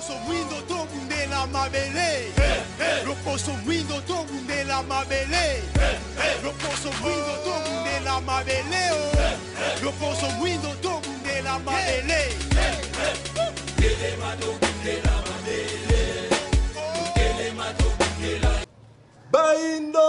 Loposo mwindo tobundela mabele. Loposo mwindo tobundela mabele. Loposo mwindo tobundela mabele oh. Loposo mwindo tobundela mabele. Bayindo,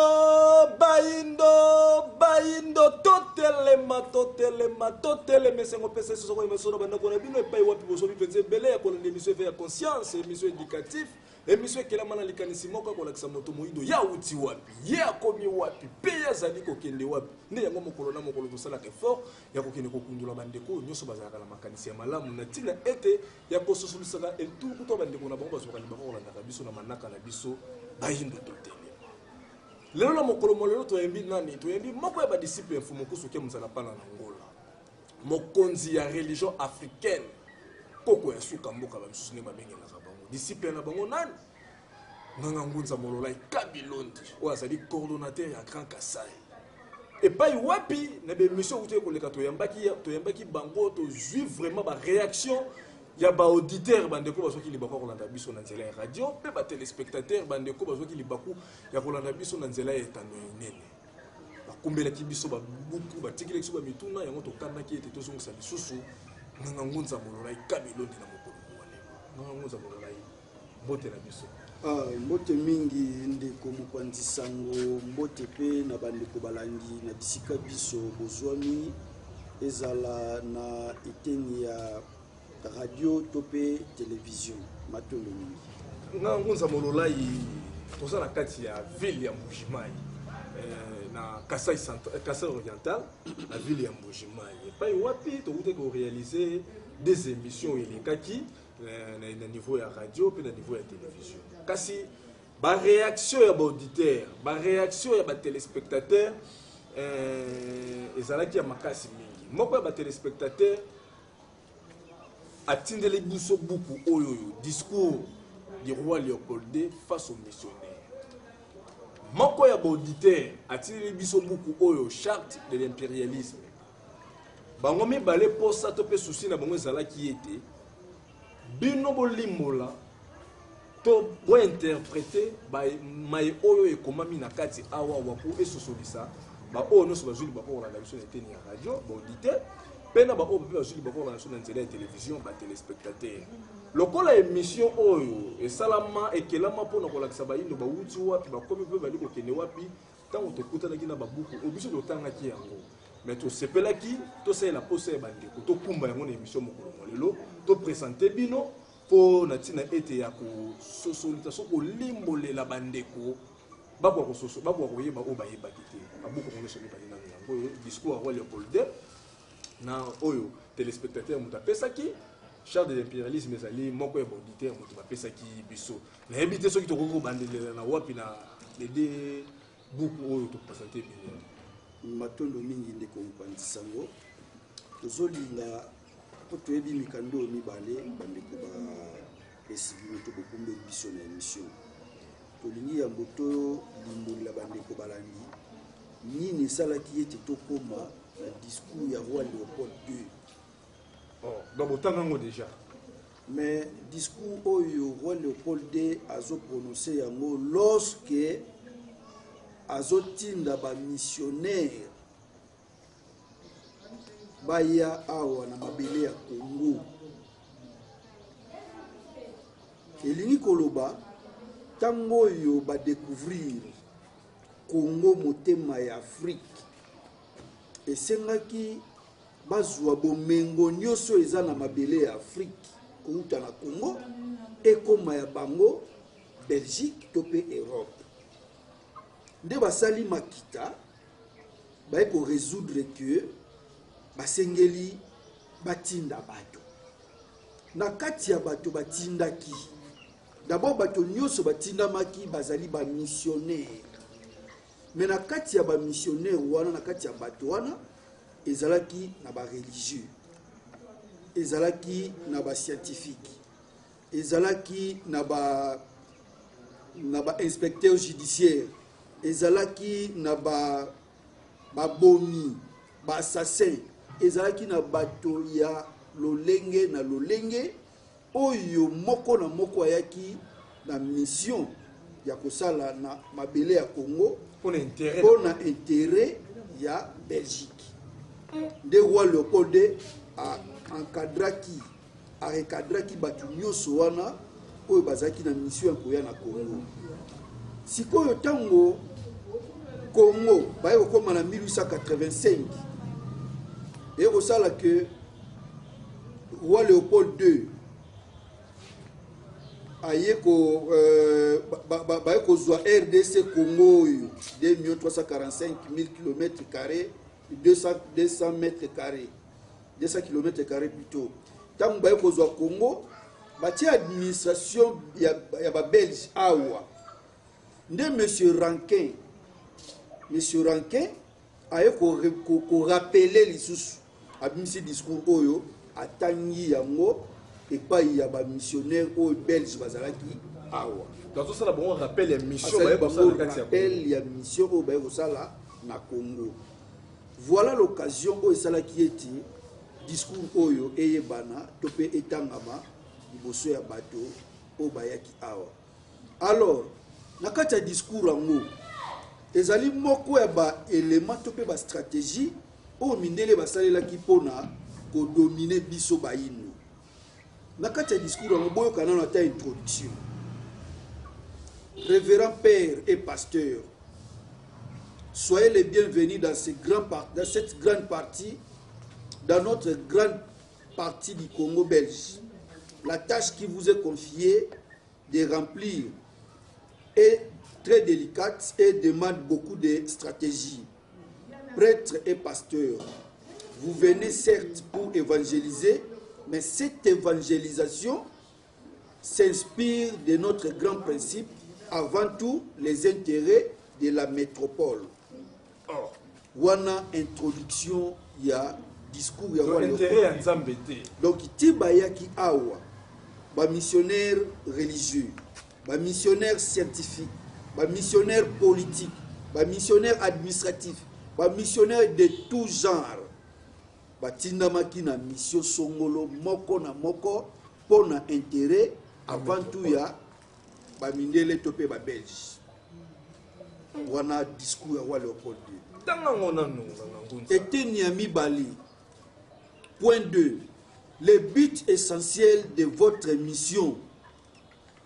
bayindo, bayindo, totelema, totelema, totelema. Esengo pesa esoso koyeba solo bandako na bino epai wapi bozobi mpenza ebele ya kolanda emission Eveil ya conscience, emission éducatif, emission ekelama na likanisi moko ya kolakisa moto moyindo ye awuti wapi, ye akomi wapi, mpe ye azali kokende wapi. Nde yango mokolo na mokolo tosalaka effort ya kokende kokundola bandeko oyo nyonso bazalaka na makanisi ya malamu na ntina ete ya kososolisaka etuluku to bandeko na bango bazwaka libaku kolandaka biso na manaka na biso bayindo totelema. Lelo na mokolo mwa lelo toyembi nani? Toyembi moko ya badisiple ya Mfumu Nkusu Ke Muzala Pana na Angola, mokonzi ya religion africaine, koko ya suka mboka bamisusu nde babengelaka bango. Disciple na bango nani? Nganga Ngunza Mololai Kabilondi, oyo azali coordonnateur ya Grand Kasai. Epai wapi na bemission okuti koleka toyambaki, toyambaki bango, tozwi vraiment ba réaction ya ba auditeur, bandeko bazwaki libaku ya kolanda biso na nzela ya radio, mpe ba téléspectateur, bandeko bazwaki libaku ya kolanda biso na nzela ya etando ya inene. Bakumbelaki biso babuku, batikelaki biso bamituna, yango tokandaki ete tozongisa lisusu Nganga Ngunza Mololai Kabilondi na mokolo mwa lelo. Nganga Ngunza Mololai, mbote na biso. Ah, mbote mingi ndeko mopanzi sango, mbote mpe na bandeko balandi na bisika biso bozwami, ezala na eteni ya radio to mpe television. Matondo mingi. Nganga Ngunza Mololai, toza na kati ya ville ya Mbujimayi, na Kasai Central, Kasai Oriental, na ville ya Mbujimayi, epai wapi tokutaki korealize des émissions elekaki na niveau ya radio mpe na niveau ya télévision. Kasi ba réaction ya ba auditeur, ba réaction ya ba téléspectateur ezalaki ya makasi mingi. Moko ya ba téléspectateur atindeli biso buku oyo oyo discours du roi Léopold II face aux missionnaires. Moko ya ba auditeur atindeli biso buku oyo charte de l'impérialisme. Bango mibale posa to pe souci na bango ezalaki ete bino bolimbola to bointerprete maye oyo ekomami na kati awa awa po esosolisa baoyo nyonso bazwi libaku kolanda biso na eteni ya radio, baauditeur, mpe na baoyo mpe bazwi libaku kolanda biso na nzela ya télévision, batelespectateur. Lokola émission oyo esalama ekelama mpona kolakisa bayindo bawuti wapi, bakomi mpe bali kokende wapi, ntango tokutanaki na babuku oyo biso totangaki yango, mais tosepelaki tosalela posa ya bandeko, tokumba yango na émission mokolo mwa lelo, topresente bino mpo na ntina ete ya kososolisa so kolimbolela bandeko bakoka kososo, bakoka koyeba oyo bayebaki te. Babuku yango nyonso mibale nano yango oyo discours ya roi Léopold II na oyo téléspectateur moto apesaki charte de l'impérialisme ezali moko ya baauditeur moto bapesaki biso. Nayebi te soki tokoki kobandelela na wapi na les deux buku oyo topresente bino. Matondo mingi ndeko mopanzi sango. Tozolinga po toyebi mikanda oyo mibale bandeko bapesi bino to bokumbeli biso na émission. Tolingi yambo tolimbolela bandeko balandi nini esalaki ete tokóma na discours ya roi Léopold II. Oh, donc botanga yango déjà. Mais discours oyo roi Léopold II azoprononce yango lorsque azotinda bamissionnaire baya awa na mabele ya Congo. Elingi koloba ntango oyo badécouvrir Congo motema ya Afrique, esengaki bazwa bomengo nyonso eza na mabele ya Afrique kouta na Congo ekoma ya bango Belgique to pe Europe. Nde basali makita baye ko résoudre que basengeli batinda bato. Na kati ya bato batindaki, d'abord bato nyonso batindamaki bazali ba missionnaire. Mais na kati ya ba missionnaire wana, na kati ya bato wana, ezalaki na ba religieux, ezalaki na ba scientifique, ezalaki na ba inspecteur judiciaire, ezalaki na ba babomi, ba assassin, ezalaki na bato ya lolenge na lolenge. oyo moko na moko ayaki na mission ya kosala na mabele ya Congo mpo na interet ya Belgique. Nde roi Leopold II a encadraki a recadraki bato nyonso wana oyo bazalaki na mission ya koya na Congo. Sikoyo ntango Congo baye kokoma na 1885 eye kosala ke roi Leopold II aye ko euh, baye kozwa rdc congo oyo 2 millions 345 000 km carré 200, 200 mètres carré 200 km carré plutôt ntango baye kozwa congo batie administration ya, ya babelge awa nde monsieur rankin monsieur rankin aye korapele ko, ko lisusu abimisi discours oyo atangi yango epai ya bamissionnaire oyo belge bazalaki awa azosala bango rappel ya mission baye kosala na kati ya rappel ya mission oyo baye kosala na Congo voilà l'occasion oyo esalaki ete discours oyo eyebana to mpe etangama liboso ya bato oyo bayaki awa Alors, na kati ya discours yango, ezali moko ya ba elements to mpe ba strategies oyo mindele basalelaki mpo na ko dominer biso bayindo. Na kati ya discours yango, boyoka nano ata introduction. Révérend père et pasteur, soyez les bienvenus dans, ce grand, dans cette grande partie, dans notre grande partie du Congo belge. La tâche qui vous est confiée de remplir est très délicate et demande beaucoup de stratégies. Prêtres et pasteurs, vous venez certes pour évangéliser, mais cette évangélisation s'inspire de notre grand principe, avant tout les intérêts de la métropole. Oh. Wana introduction ya discours ya Donc, intérêt ya Nzambe te. Donc ti bayaki awa ba missionnaires religieux, ba missionnaires scientifiques, ba missionnaires politiques, ba missionnaires administratifs, ba missionnaires de tout genre batindamaki na mission songolo moko na moko mpo na intérêt avant tout ya bamindele to mpe babelge wana discours ya roi léopold ii tanga yango nanu nganga eteni ya mibale point 2 le but essentiel de votre mission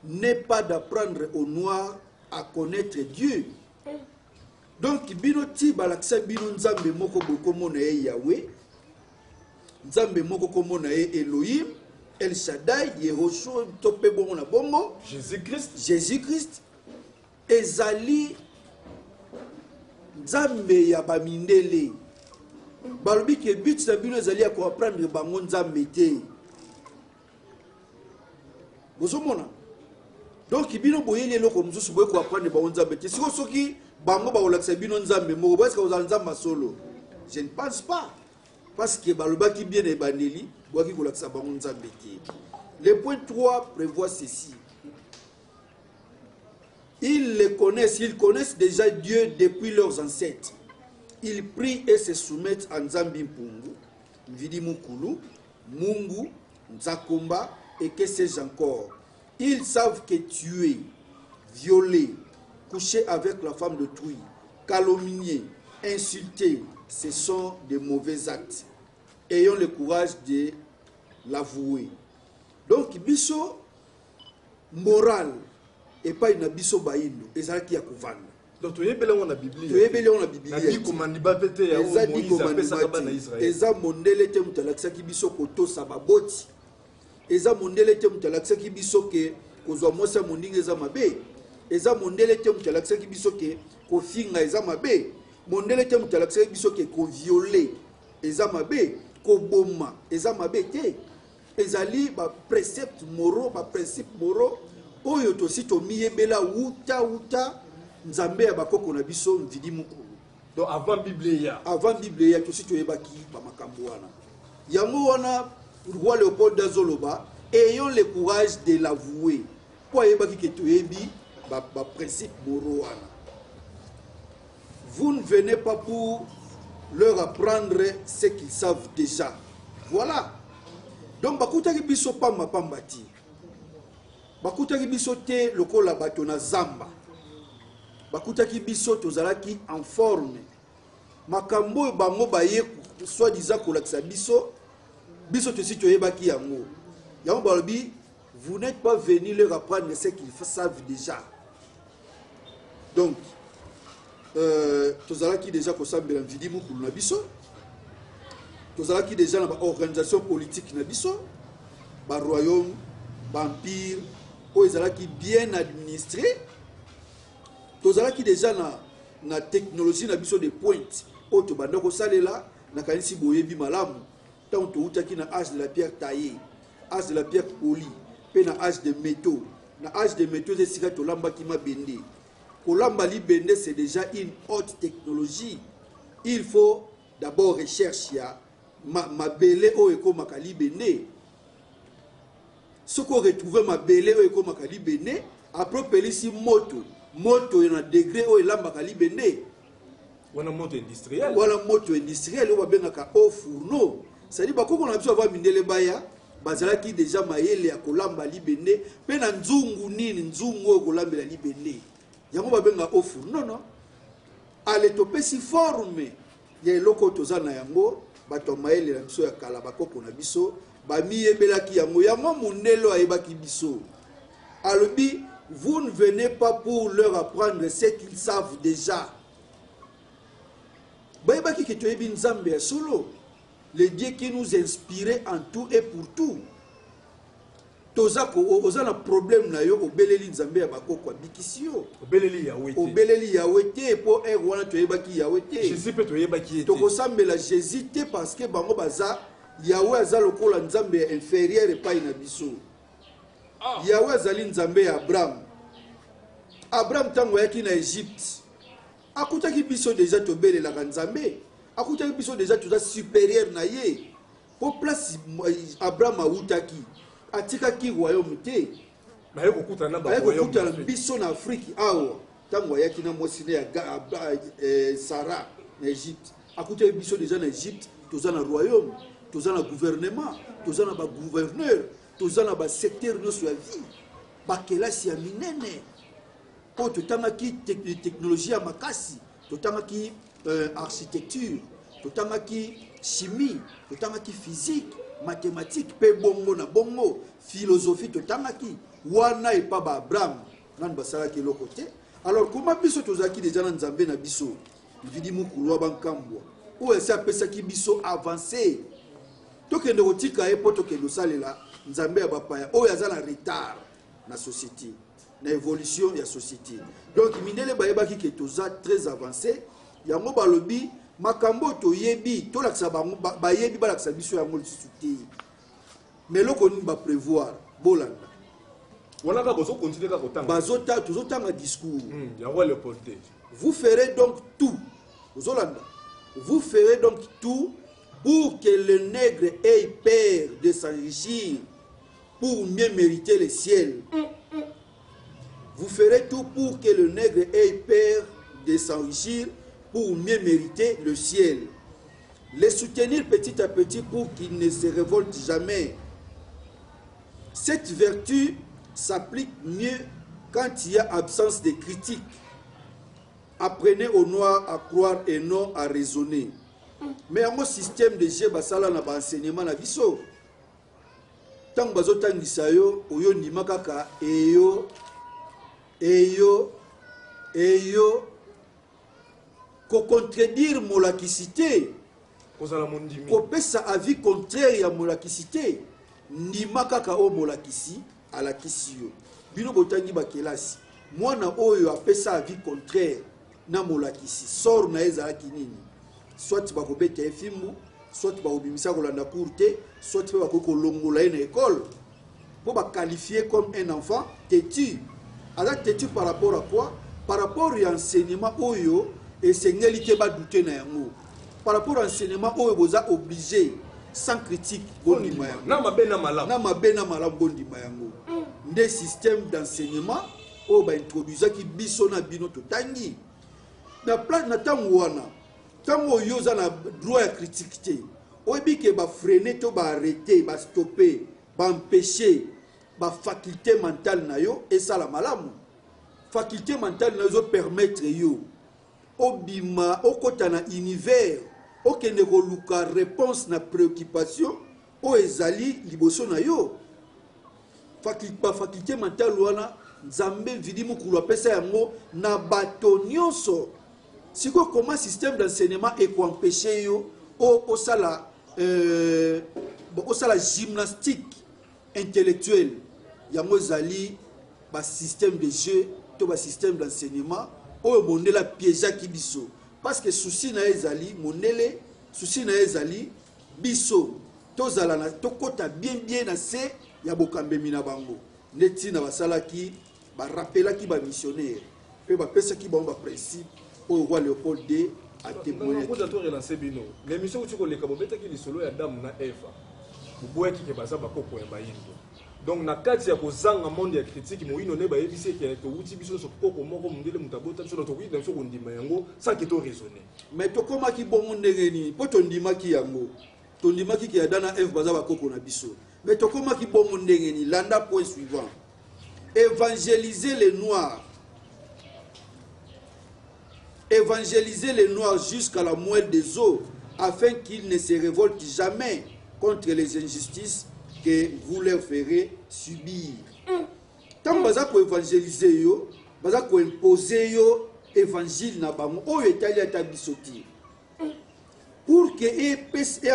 n'est pas d'apprendre aux noirs à connaître dieu donc bino ti balakisa bino nzambe moko bokomona ye yawe nzambe moko kombo na ye elohim el shaddai yehoshua to mpe bongo na bongo jésus christ jésus christ ezali nzambe ya bamindele balobi ke but na bino ezali ya koapprendre bango nzambe te bozomona donc bino boyeli eloko mosusu boye koapprendre bango nzambe te sikoyo soki bango bakolakisa bino nzambe moko boyesika kozala nzambe ya solo je ne pense pas parce que balobaki bien na ebandeli boyaki kolakisa bango nzambe te le point 3 prévoit ceci ils les connaissent ils connaissent déjà dieu depuis leurs ancêtres ils prient et se soumettent à nzambi mpungu mvidi mukulu Mungu, Nzakomba et que sais-je encore. Ils savent que tuer, violer, coucher avec la femme d'autrui, calomnier, insulter, ce sont des mauvais actes. Ayons le courage de l'avouer. Donc, biso, morale, epai na biso bayindo ezalaki ya kovanda donc toyebeli yango na biblia toyebeli yango na biblia bikomandima mpe te ya eza Moïse apesaka bana Israël eza mondele te moto alakisaki biso kotosa baboti eza mondele te moto alakisaki biso ke kozwa mwasi ya moninga eza mabe eza mondele te moto alakisaki biso ke kofinga eza mabe mondele te moto alakisaki biso ke koviole eza mabe koboma eza mabe te Ezali ba preceptes moraux, ba principes moraux oyo tosi tomiyebela wuta wuta Nzambe ya bakoko na biso Mvidi Mukulu. Donc avant Bible eya. Avant Bible eya tosi toyebaki ba makambo wana. Yango wana roi Leopold azoloba ayons le courage de l'avouer po ayebaki ke toyebi ba, ba principes moraux wana. Vous ne venez pas pour leur apprendre ce qu'ils savent déjà. Voilà. Donc bakutaki biso pamba pamba ti. Bakutaki biso te lokola bato na zamba. Bakutaki biso tozalaki en forme. Makambo oyo bango baye soit disant kolakisa biso, biso tosi toyebaki yango. Yango balobi, vous n'êtes pas venu leur apprendre ce qu'ils savent déjà. Donc, tozalaki déjà kosambela Mvidi Mukulu na biso, tozalaki déjà na baorganisation politique na biso, baroyaume, baempire oyo ezalaki bien administré. Tozalaki déjà na technologie na biso de pointe oyo tobanda kosalela. Nakanisi boyebi malamu ntango toutaki na âge de la pierre taillée, âge de la pierre polie, mpe na âge de métaux. Na âge de métaux eza esika tolambaki mabende. Kolamba libende, c'est déjà une haute technologie. Il faut d'abord recherche ya mabele oyo ekomaka libende. Soki oretrouve mabele oyo ekomaka libende, après opelisi moto, moto na degré oyo elambaka libende. Wana moto industriel. Wana moto industriel oyo babengaka haut fourneau. C'est-à-dire bakoko na biso ava mindele baya, bazalaki déjà mayele ya kolamba libende mpe na nzungu nini, nzungu oyo kolambela libende, yango babengaka haut fourneau. Non, ale topesi forme ya eloko oyo toza na yango. Bato ya mayele na biso ya kala, bakoko na biso, bamiyebelaki yango. Yango mondele ayebaki biso, alobi: vous ne venez pas pour leur apprendre ce qu'ils savent déjà. Bayebaki ke toyebi Nzambe ya solo, le Dieu qui nous inspirait en tout et pour tout. Toza oza na problème na yo, obeleli Nzambe ya bakoko, abikisi yo. Obeleli Yawe te. Obeleli Yawe te, mpo ere wana toyebaki Yawe te. Jésus mpe toyebaki ye te. Tokosambela Jésus te, parce que bango baza, Yawe aza lokola Nzambe ya inférieur epai na biso. Yawe azali Nzambe ya Abraham. Abraham, ntango ayaki na Egypte, akutaki biso déjà tobelelaka Nzambe, akutaki biso déjà toza supérieur na ye, mpo place Abraham awutaki, atikaki royaume te. Naye kokutana na aye kokutana biso na Afrike awa. Ntango ayaki na mwasi ne ya Sara na Egypte, akutaki biso déjà na Egypte toza na royaume, toza na gouvernement, toza na bagouverneur, toza na basecteur nyonso ya vie, bakelasi ya minene oyo totangaki, technologie ya makasi, totangaki architecture, totangaki chimie, totangaki physique, mathématique, mpe bongo na bongo, philosophie totangaki wana. Epa ba Abraham nanu basalaki eloko te. Alors koma biso tozalaki déjà na Nzambe na biso, Mvidi Mukulu wa Bankambwa, oyo esi apesaki biso avance, tokende kotika ye mpo tokende kosalela nzambe ya bapaya oyo aza na retard na société, na évolution ya société? Donc mindele bayebaki ke toza très avancé. Yango balobi makambo oyo toyebi, tolakisa bango, bayebi, balakisa biso yango lisusu te. Mais eloko nini baprévoir? Bolanda. Wana kaka bozokontinue kaka kotanga. Tozotanga discours. Ya roi Léopold te. Vous ferez donc tout, ozolanda, vous ferez donc tout pour que le nègre ait peur de s'enrichir pour mieux mériter le ciel. Vous ferez tout pour que le nègre ait peur de s'enrichir pour mieux mériter le ciel. Les soutenir petit à petit pour qu'il ne se révolte jamais. Cette vertu s'applique mieux quand il y a absence de critique. Apprenez aux Noirs à croire et non à raisonner. Mais yango système de jeu basala na baenseignement na biso. Ntango bazotangisa yo, oyo ndima kaka eyo eyo eyo, kocontredire molakisi te. Kozala mondimi. Kopesa avis contraire ya molakisi te. Ndima kaka oyo molakisi alakisi yo. Bino botangi bakelasi, mwana oyo apesa avis contraire na molakisi, sort na ye ezalaki nini? Soit bakobeta ye fimbu, soit bakobimisa kolanda cours te, soit mpe bakoki kolongola ye na ekole mpo baqualifie comme un enfant têtu. Aza têtu par rapport à quoi? Par rapport ya enseignement oyo esengeli te badouter na yango, par rapport à enseignement oyo boza obligé sans critique bondima yango. Na mabe na malamu. Na mabe na malamu, bondima yango. Nde système d'enseignement oyo baintroduisaki biso na bino totangi na place. Na ntango wana, ntango oyo oza na droit ya critique te, oyebi ke bafreiner to baarrêter, bastopper, baempêcher. bafaculté mentale na yo esala malamu. Faculté mentale na yo ezopermettre yo obima, okota na univers, okende koluka réponse na préoccupation oyo ezali liboso na yo. Bafaculté mentale wana, Nzambe Mvidi Mokulu apesa yango na bato nyonso. Sikoyo, comment système d'enseignement ekoempêche yo osala bon, osala gymnastique intellectuelle? Yango ezali basystème de jeu to basystème d'enseignement oyo mondele apiégeaki biso, parce que souci na ye ezali, mondele souci na ye ezali biso tozala na tokɔta bien bien na se ya bokambemi na bango. Nde ntina basalaki, barapelaki bamissionnaire mpe bapesaki bango baprincipe oyo roi Léopold II atémoignaki. Nakuta to relance bino na émission kuti koleka, bobetaki lisolo ya Adamu na Eva, boboyaki ke baza bakoko ya bayindo. Donc na kati ya kozanga monde ya critique, moyindo nde bayebisi eke towuti biso nyonso koko moko, mondele moto abota biso, tokoki na biso kondima yango sans ke to raisonner. Mais tokomaki bongo ndenge nini? Mpo tondimaki yango, tondimaki ke Adam na Eve baza bakoko na biso, mais tokomaki bongo ndenge nini? Landa point suivant: évangéliser les Noirs, évangéliser les Noirs jusqu'à la moelle des os, afin qu'ils ne se révoltent jamais contre les injustices que vous leur ferez subir. Ntango baza koévangéliser yo, baza koimpose yo évangile na bango oyo etali ata biso te, pour que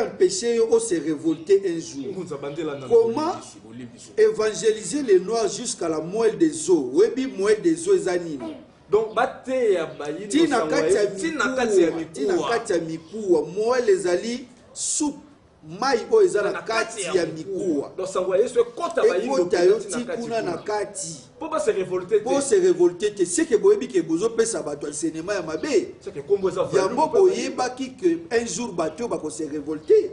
empêcher yo ose révolter un jour. Ngunza bandela na Comment? Bolimbisi. Évangéliser les Noirs jusqu'à la moelle des os. Oyebi moelle des os eza nini? Donc bateya bayindo ntina sango kati ya ntina kati ya mikuwa, ntina mikuwa. Kati ya mikuwa. Moelle ezali soupe, mai oyo eza na kati ya mikuwa. Donc sango ya Yesu ekota bayindo Ekota yo mpenza ti ntina kati kuna na kati mpo base révolte mpo te. se révolte te. Seke boyebi ke bozopesa bato enseignement ya mabe. Seke kombo eza value Yango mpo boyebaki ke un jour bato oyo bakose révolte.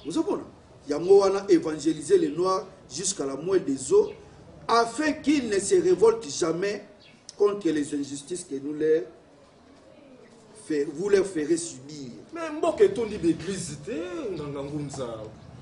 Ozomona yango wana, évangéliser les Noirs jusqu'à la moelle des os, afin qu'ils ne se révoltent jamais contre les injustices que nous leur vous leur ferez subir. Mais mboka etondi baeglise te, nganga Ngunza.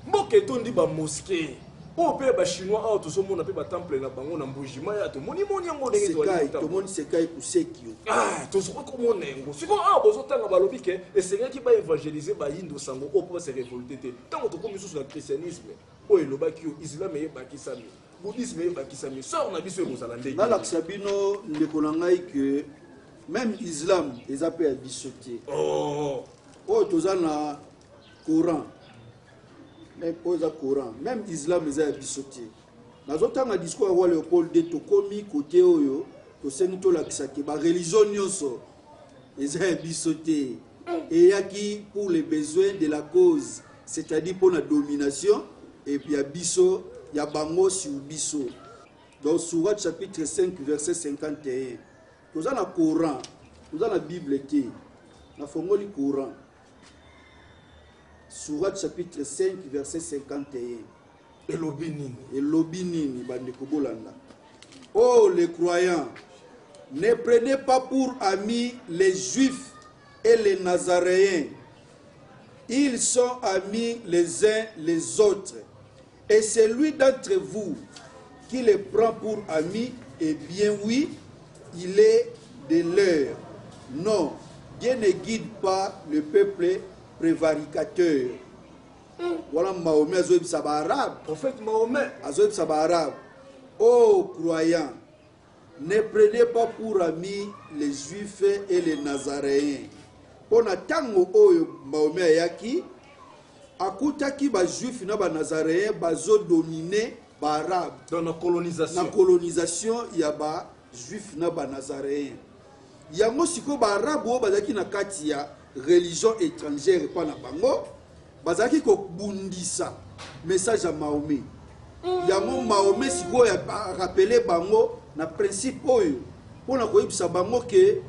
Mboka etondi bamosquée oyo mpe bachinois awa, tozomona mpe batemple na bango na Mbujima ya tomonimoni yango ndenge tozali Sekai kotambola. Tomoni sekai kuseki yo. Ah, tozoki komona yango. Sikoyo awa bozotanga, balobi ke esengaki baévangéliser bayindo sango oyo mpo base révolte te. Ntango tokomi lisusu na christianisme oyo elobaki yo, islam eyebakisami, bouddhisme eyebakisami, sort na biso ekozala ndenge? Nalakisa bino, ndeko na ngai, ke même islam eza mpe ya biso te. Oh. Oyo toza na Coran, même oyo eza Coran, même islam eza ya biso te. Nazotanga discours ya roi Léopold II, tokomi kote oyo tosengi tolakisa ke bareligion nyonso eza ya biso te, eyaki pour les besoins de la cause, c'est-à-dire mpona domination et puis ya biso, ya bango sur biso. Donc sourate chapitre 5 verset 51. Toza na Coran, toza na Bible te. Nafongoli Coran, sourate chapitre 5 verset 51. Elobi nini? Elobi nini, bandeko bolanda? Oh les croyants, ne prenez pas pour amis les Juifs et les Nazaréens. Ils sont amis les uns les autres, et celui d'entre vous qui les prend pour amis, eh bien oui, il est de leur. Non, Dieu ne guide pas le peuple prévaricateur. Voilà Mahomet azoyebisa baarabe. Prophète Mahomet. Azoyebisa baarabe: oh croyants, ne prenez pas pour amis les Juifs et les Nazaréens. Mpo na ntango oyo Mahomet ayaki, akutaki bajuif na banazaréen bazodomine baarabe. Donc na colonisation. Na colonisation ya bajuif na banazaréen. Yango sikoyo baarabe oyo bazalaki na kati ya religion étrangère epa na bango, bazalaki kobundisa message ya Mahomet. Yango Mahomet sikoyo arappeler bango na principe oyo mpona koyebisa bango ke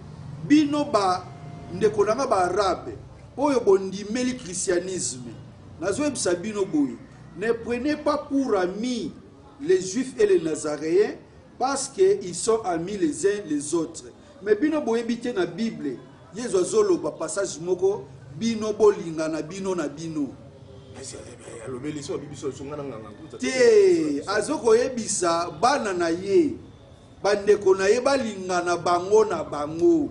bino bandeko na nga baarabe oyo bondimeli christianisme, nazoyebisa bino boye: ne prenez pas pour amis les Juifs et les Nazaréens, parce que ils sont amis les uns les autres. Mais bino boyebi te, na Bible Yezu azoloba passage moko: bino bolingana bino na bino. Alobeli so abi biso so nga na nganga nkunza. Te, azokoyebisa bana na ye, bandeko na ye balingana bango na bango.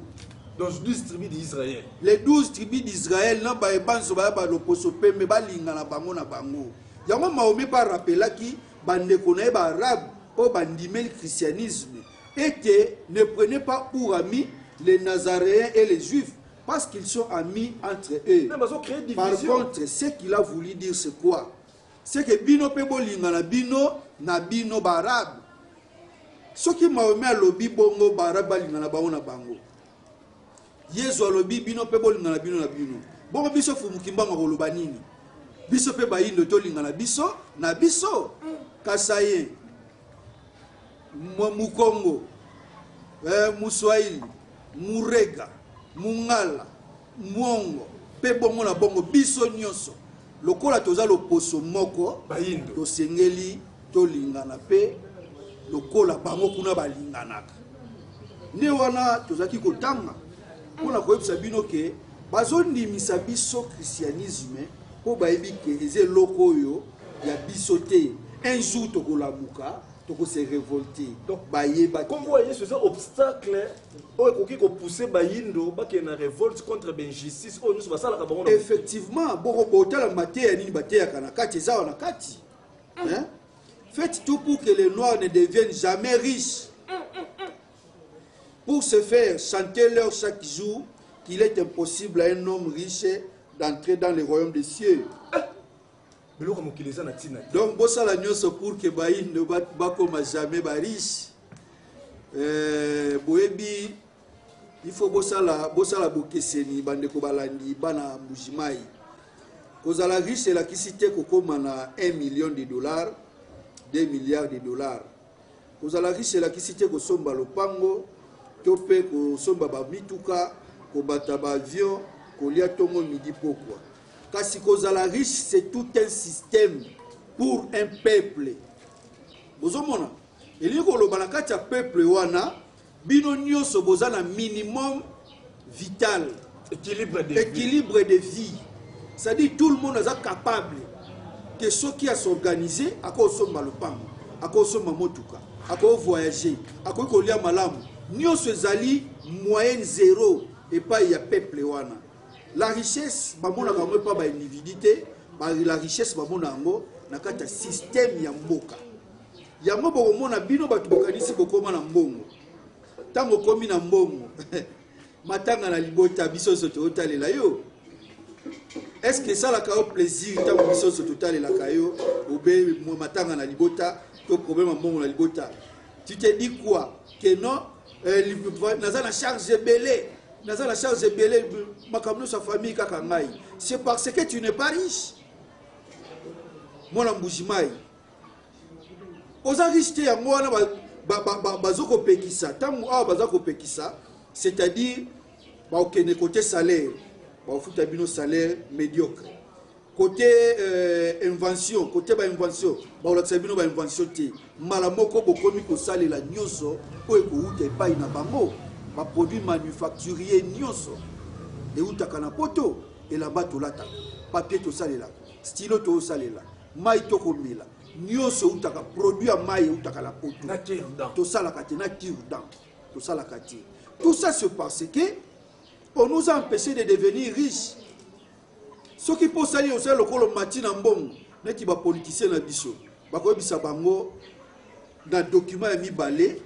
Donc 12 tribus d'Israël. Les 12 tribus d'Israël na baye banso baya ba loposo pembe balingana bango na bango. Yango Mahomet mpe arapelaki bandeko na ye ba arabe oyo bandimeli christianisme ete ne prenez pas pour amis les nazaréens et les juifs parce qu'ils sont amis entre eux. Mais bazo créer Par division. contre, ce qu'il a voulu dire, c'est quoi? C'est que bino pe bolingana bino na bino ba arabe. Soki Mahomet alobi bongo ba arabe balingana bango na bango. Yezu alobi bino pe bolingana bino na bino. Bongo biso Fumu Kimbangu akoloba nini? Biso pe bayindo tolingana biso na biso. Kasaïen, Mukongo, Muswahili, Murega, Mungala, Mwongo pe bongo na bongo, biso nyonso lokola toza loposo moko, Bayindo. tosengeli tolingana pe lokola bango kuna balinganaka. Nde wana tozalaki kotanga mpo na koyebisa bino ke bazondimisa biso christianisme mpo bayebi ke eza eloko oyo ya biso te. Un jour tokolamuka, toko se revolter. Donc, bayebaki Kombo ya Yesu eza obstacle oyo ekoki kopousser bayindo bakende na révolte contre bainjustice oyo nyonso basalaka bango na Effectivement, boko botala mateya nini bateyaka na kati, eza wana kati. Hein? Faites tout pour que les Noirs ne deviennent jamais riches. Pour ce faire, chantez-leur chaque jour qu'il est impossible à un homme riche d'entrer dans le royaume des cieux. Biloko mokili eza na ntina te. Donc bosala nyonso pour que bayindo bakoma jamais ba riche. Boyebi, il faut bosala bokeseni bandeko balandi bana Mbujimayi. Kozala riche elakisi te kokoma na 1 million de dollars, 2 milliards de dollars. Kozala riche elakisi te kosomba lopango to pe kosomba ba mituka, kobata ba avion, kolia tongo midi pokwa. Kasi kozala riche, c'est tout un système pour un peuple. Bozomona, elingi koloba na kati ya peuple wana, bino nyonso boza na minimum vital. Équilibre de vie. Équilibre de vie. C'est-à-dire tout le monde aza capable que soki a s'organiser, akosomba lopango, akosomba motuka, akovoyager, akoki kolia malamu. Nyonso ezali moyenne zéro epai ya peuple wana. La richesse bamonaka yango epai ba individu te, la richesse bamona yango na kati ya système ya mboka. Yango bokomona bino bato bokanisi bokoma na mbongo. Ntango okomi na mbongo, matanga na libota biso nyonso toyotalela yo. Est-ce que esalaka yo plaisir ntango biso nyonso totalelaka yo obe matanga na libota to problème ya mbongo na libota? Tu te dis quoi? Que non, naza na charge ebele, naza na charge ebele, makambo nyonso ya famille kaka ngai. C'est parce que tu n'es pas riche. Mwana Mbujimayi, oza riche te, yango wana bazo kopekisa. Ntango awa baza kopekisa, c'est-à-dire bakokende côté salaire, bakofuta bino salaire médiocre. Côté invention, côté ba invention, bakolakisa bino ba invention te. Mbala moko bokomi kosalela nyonso oyo ekowuta epai na bango, ba produits manufacturiers nyonso eutaka na poto, elamba tolataka, papier tosalelaka, stylo tosalela, mai tokomela, nyonso eutaka, produit ya mai eutaka na poto. Na cure-dent. Tosalaka te, na cure-dent tosalaka te. Tout ça, c'est parce que on nous a empêché de devenir riches. Soki mpo osali, osali lokolo mati na mbongo, neti bapoliticien na biso bakoyebisa bango na document ya mibale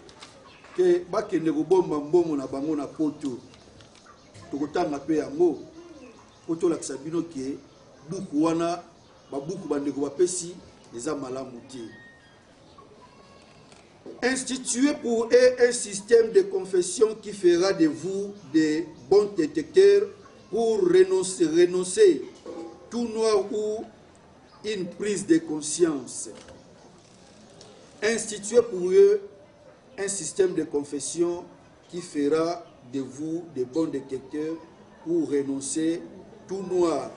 ke bakende kobomba mbongo na bango na poto. Tokotanga mpe yango po tolakisa bino ke buku wana, babuku bandeko bapesi eza malamu te. Instituez pour eux un système de confession qui fera de vous des bons détecteurs pour renoncer tout noir ou une prise de conscience. Instituez pour eux un système de confession qui fera de vous des bons détecteurs pour renoncer tout noir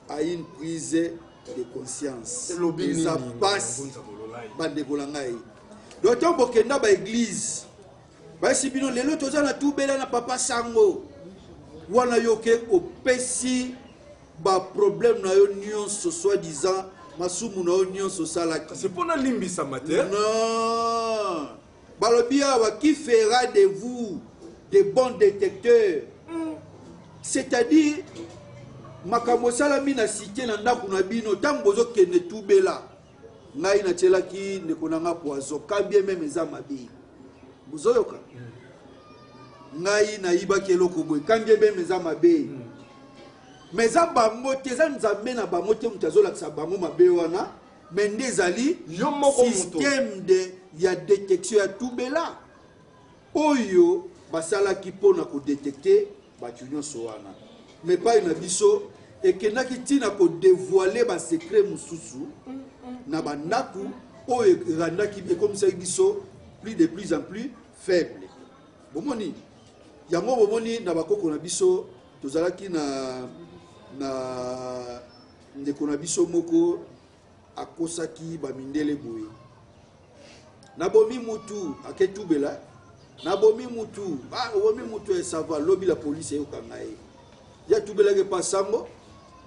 à une prise de conscience. Elobi nini? Eza pasi. Ngunza bololai. Bandeko na ngai. Donc ntango bokenda ba église, bayesi bino lelo toza na tubela na papa sango. Wana yo ke opesi Ba problème na yo nyonso soit disant masumu na yo nyonso osalaki. Kasi mpo nalimbisama te. Non. Balobi awa qui fera de vous de bons détecteurs. C'est-à-dire makambo esalami na cité na ndako na bino ntango bozokende tubela ngai natielaki ndeko na nga poison quand bien meme eza mabe bozoyoka ngai nayibaki eloko boye quand bien meme eza mabe mais eza bango te eza nzambe na bango te moto azolakisa bango mabe wana mais nde ezali Yo moko moto. système de ya détection ya tubela oyo basalaki mpona kodetecte bato nyonso wana mais epai na biso ekendaki ntina kodevoile basecret mosusu na bandako oyo erandaki ekomisaki biso plus de plus en plus faible bomoni yango bomoni na bakoko na biso tozalaki na na ndeko na biso moko akosaki bamindele boye nabomi mutu aketubela nabomi mutu ah, obomi mutu esava lobi la polise eyokanga ye ye atubelaki epa sango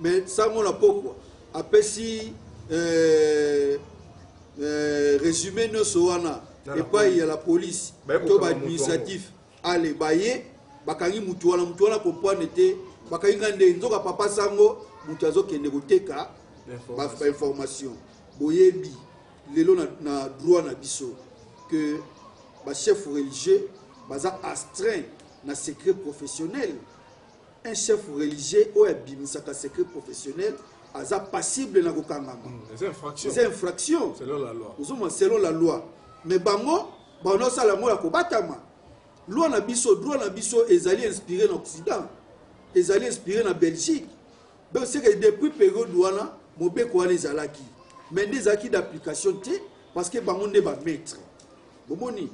mais sango na pokwa apesi euh, euh, résumé nyonso wana epai ya la police to baadministratif ale baye bakangi mutu wana mutu wana comprendre te bakangi nga nde nzoka papa sango mutu azokende koteka bainformation boyebi lelo na, na droit na biso que bachef religieux baza astreint na secret professionnel un chef religieux oyo abimisaka secret professionnel aza passible na kokangama eza infraction selon la loi ozomona selon la loi mais bango banosala yango ya kobatama loi na biso droit na biso ezali inspiré na occident ezali inspiré na belgique donc c'est que depuis période wana mobeko wana ezalaki mais nde ezalaki d'application te parce que bango nde bamaître bomoni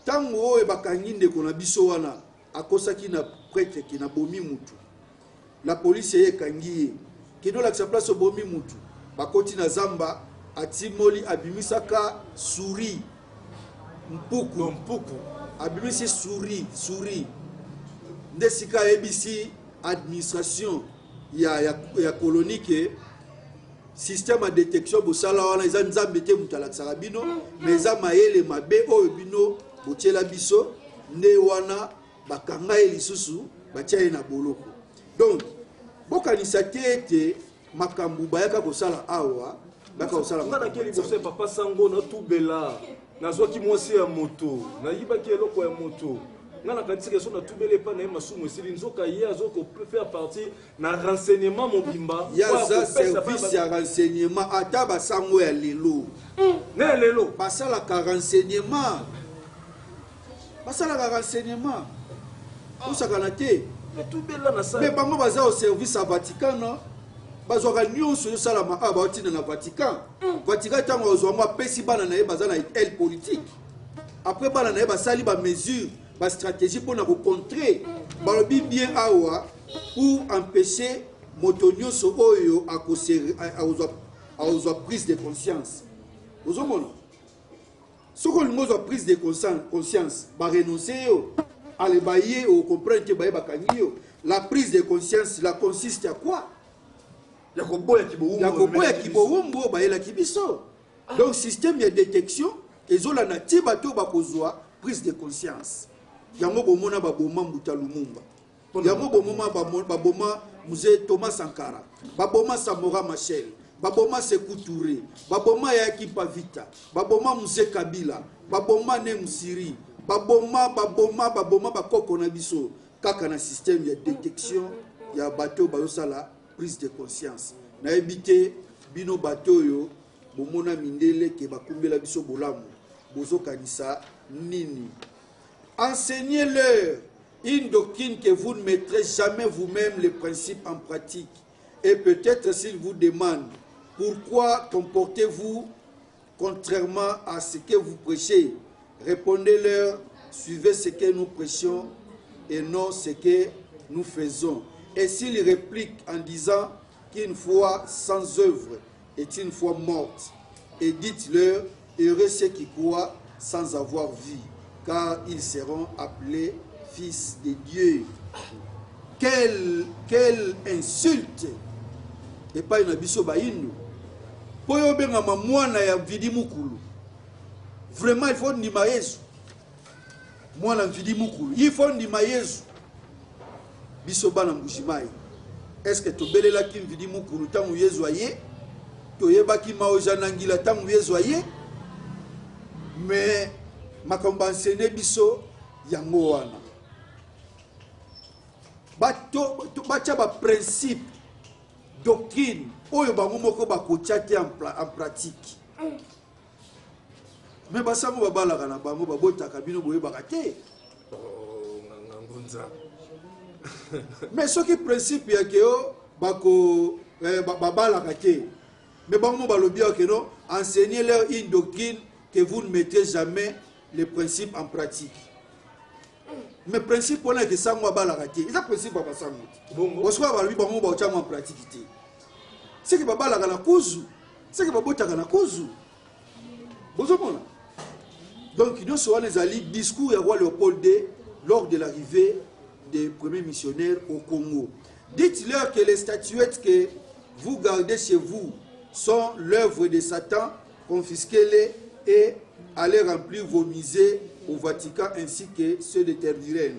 ntango oyo bakangi ndeko na biso wana akosaki na prêtre ke nabomi mutu la police eye ekangi ye kende olakisa place obomi mutu bakoti na zamba atimoli abimisaka souris mpuku mpuku abimisi souris souris nde sika ayebisi administration ya, ya, ya colonie ke système ya détection bosala wana eza nzambe te moto alakisaka bino mais eza mayele mabe oyo bino botiela biso nde wana bakanga ye lisusu batia ye na boloko donc bokanisa te ete makambo bayaka kosala awa bayaka kosala nga nake liboso ya papa sango natubela nazwaki mwasi ya moto nayibaki eloko ya moto nga nakanisaki so natubeli epai na ye masumu esili nzoka ye azokofaire partie na renseignement mobimba ye aza service ya renseignement ata basango ya lelo ne lelo basalaka renseignement basalaka renseignement osakana te mais bango baza au service ya vatican no bazwaka nyonso ezosalama awa baotinda na vatican vatican ntango azwa yango apesi bana na ye baza na aile politique après bana na ye basali bamesure bastratégie mpona kocontre balobi bien awa pour empêcher moto nyonso oyo akozwa prise de conscience ozomona soki olingi ozwa prise de conscience barenonce yo ale baye ocomprendre te baye bakangi yo la prise de conscience la consiste à quoi ya koboya kibowumbu oyo bayelaki biso donc système ya détection ezolanda ti bato oyo bakozwa prise de conscience yango bomona baboma mbuta lumumba yango bomoma baboma mzee thomas sankara baboma samora machel baboma sekou touré baboma yaki pavita baboma mzee kabila baboma ne msiri baboma baboma baboma bakoko na biso kaka na système ya détection ya bato oyo bazosala prise de conscience nayebi te bino bato oyo bomona mindele ke bakumbela biso bolamu bozokanisa nini enseignez-leur une doctrine que vous ne mettrez jamais vous-même les principes en pratique. Et peut-être s'ils vous demandent pourquoi comportez-vous contrairement à ce que vous prêchez, répondez-leur, suivez ce que nous prêchons et non ce que nous faisons. Et s'ils répliquent en disant qu'une foi sans œuvre est une foi morte, et dites-leur, heureux ceux qui croient sans avoir vu, car ils seront appelés fils de Dieu. Quelle, quelle insulte! Epai na biso bayindo, mpo yo obengama mwana ya Mvidi Mukulu, vraiment il faut ndima Yesu. Mwana Mvidi Mukulu, il faut ndima Yesu. Biso bana Mbujimayi, est-ce que tobelelaki Mvidi Mukulu ntango Yesu aye? Toyebaki Maoja Nangila ntango Yesu aye? Mais makambo baenseigne biso yango wana. Batia ba principe, doctrine oyo bango moko bakotia te en pratique. Mais basango babalaka na bango, babotaka, bino boyebaka te. Oh, nganga ngunza. Mais soki principe ya ke o bako babalaka te, mais bango mo balobi ke non, enseignez leur une doctrine que vous ne mettrez jamais les principes en pratique. Mais principe wana eke sango abalaka te, eza principe ya basango te. Bosikoyo balobi bango baotya yango en pratique te, seke babalaka na kuzu, seke babotaka na kuzu. Bozomona, donc nyonso wana ezali discours ya roi Léopold II lors de l'arrivée des premiers missionnaires au Congo. Dites-leur que les statuettes que vous gardez chez vous sont l'œuvre de Satan, confisquez-les et allez remplir vos musées au Vatican ainsi que ceux de Tervuren.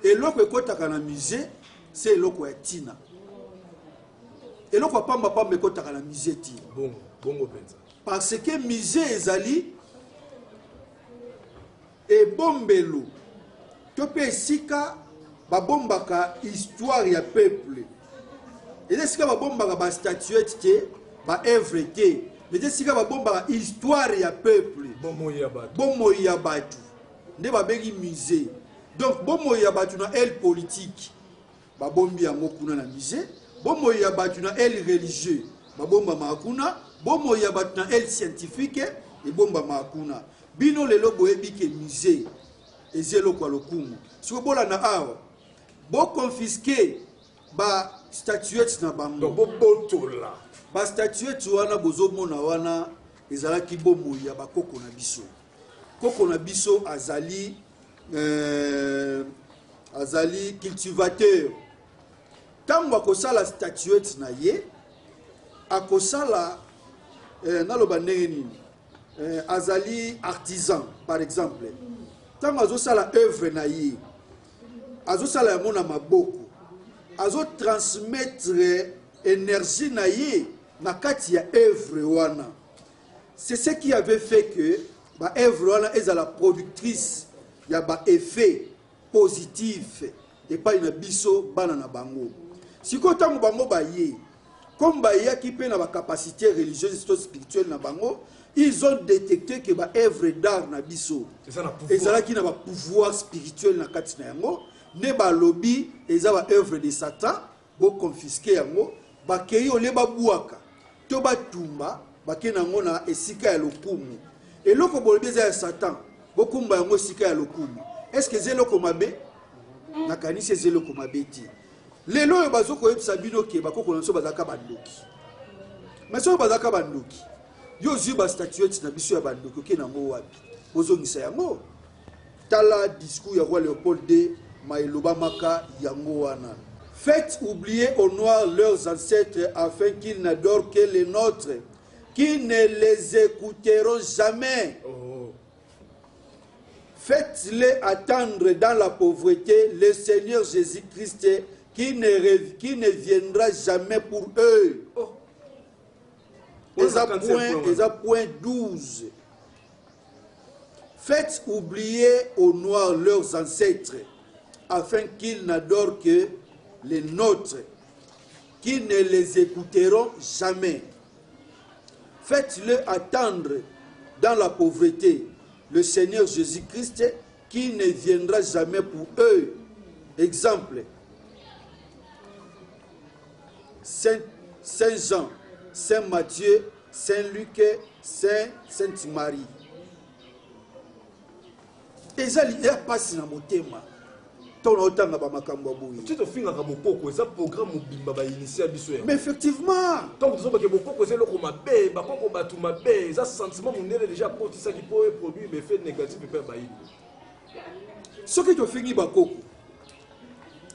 Eloko ekotaka na musée, c'est eloko ya tina. Eloko ya pamba pamba ekotaka na musée ti. Bongo, bongo penza. Parce que musée ezali ebombelo to mpe esika babombaka histoire ya peuple. Eza esika babombaka ba statuette te, ba œuvre te, mais eza esika babombaka histoire ya peuple. Bomoi ya bato. Bomoi ya bato nde babengi musée. Donc bomoi ya bato na aile politique babombi yango kuna na musée, bomoi ya bato na aile religieux babombamaka kuna, bomoi ya bato na aile scientifique ebombamaka kuna. Bino lelo boyebi ke musée eza eloko ya lokumu. Soki bolanda awa, boconfiske ba statuette na bango. Donc bobotola ba statuette wana bozomona wana, ezalaki bomoi ya bakoko na biso. Koko na biso azali cultivateur. Ntango akosala statuette na ye, akosala naloba ndenge nini, azali artisan par exemple. Ntango azosala œuvre na ye, azosala yango na maboko, azotransmettre énergie na ye na kati ya œuvre wana. C'est ce qui avait fait que ba œuvre wana ezala productrice ya ba effet positif epai na biso bana na bango. Sikoyo ntango bango baye, comme bayaki mpe na ba capacité religieuse to spirituelle na bango, ils ont détecté que ba œuvre d'art na biso eza na pouvoir. Ezalaki na ba pouvoir spirituel na kati na yango, nde balobi eza ba œuvre de Satan, boconfiske yango. Bakei olie babwaka to batumba, bakei nango na esika ya lokumu. Eloko bolobi eza ya Satan, bokumba yango esika ya lokumu. Est ce que eza eloko mabe? Nakanisi eza eloko mabe te. Lelo oyo bazokoyebisa bino ke bakoko na biso bazalaka bandoki. Mais soki bazalaka bandoki, yo ozwi ba statuette na biso ya bandoki, okei nango wapi? Bozongisa yango. Tala discours ya roi Léopold II maelobamaka yango wana. Faites oublier aux Noirs leurs ancêtres afin qu'ils n'adorent que les nôtres, qui ne les écouteront jamais. Oh. Faites-les attendre dans la pauvreté le Seigneur Jésus-Christ qui ne viendra jamais pour eux. Oh. Eza Oyo na point, 45 eza point 12. Faites oublier aux Noirs leurs ancêtres afin qu'ils n'adorent que les nôtres, qui ne les écouteront jamais. Faites-le attendre dans la pauvreté le Seigneur Jésus-Christ qui ne viendra jamais pour eux. Exemple, Saint Jean, Saint Matthieu, Saint Luc, Sainte Marie. Ezali ya pasi na motema ntango naotanga bamakambo ya boye. Ti tofingaka bokoko, eza programme mobimba bainitia biso yango. Mais effectivement, ntango tozobake bokoko eza eloko mabe, bakoko bato mabe, eza sentiment mondele déjà akotisaki mpo eproduire baeffet négatif epai ya bayindo. Soki tofingi bakoko,